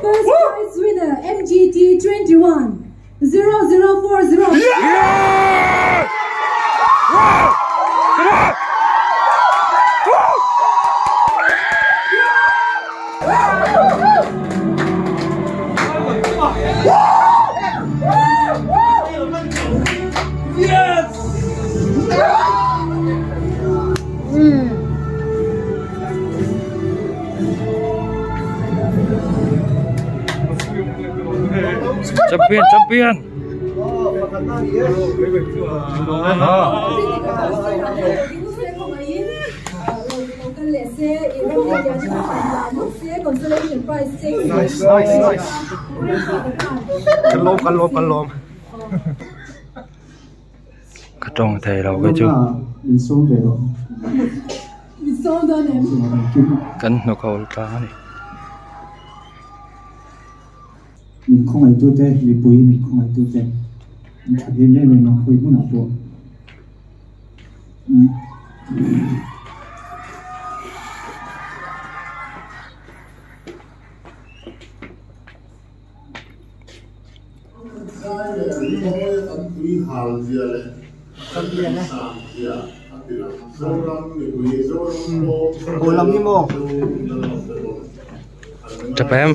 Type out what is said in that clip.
First prize winner MGT 21 0040. Champion, champion. Nice, nice, nice. Kan lawm, kan lawm, kan lawm. Ka tawng thei lo kei chu. Min sawm ve rawh. Min sawm dawn em? Kan hnawk ho tlang a ni. Min khawngaihtute, mipui min khawngaihtute an tha em em em a, hawi hmunah pawh. Tap em.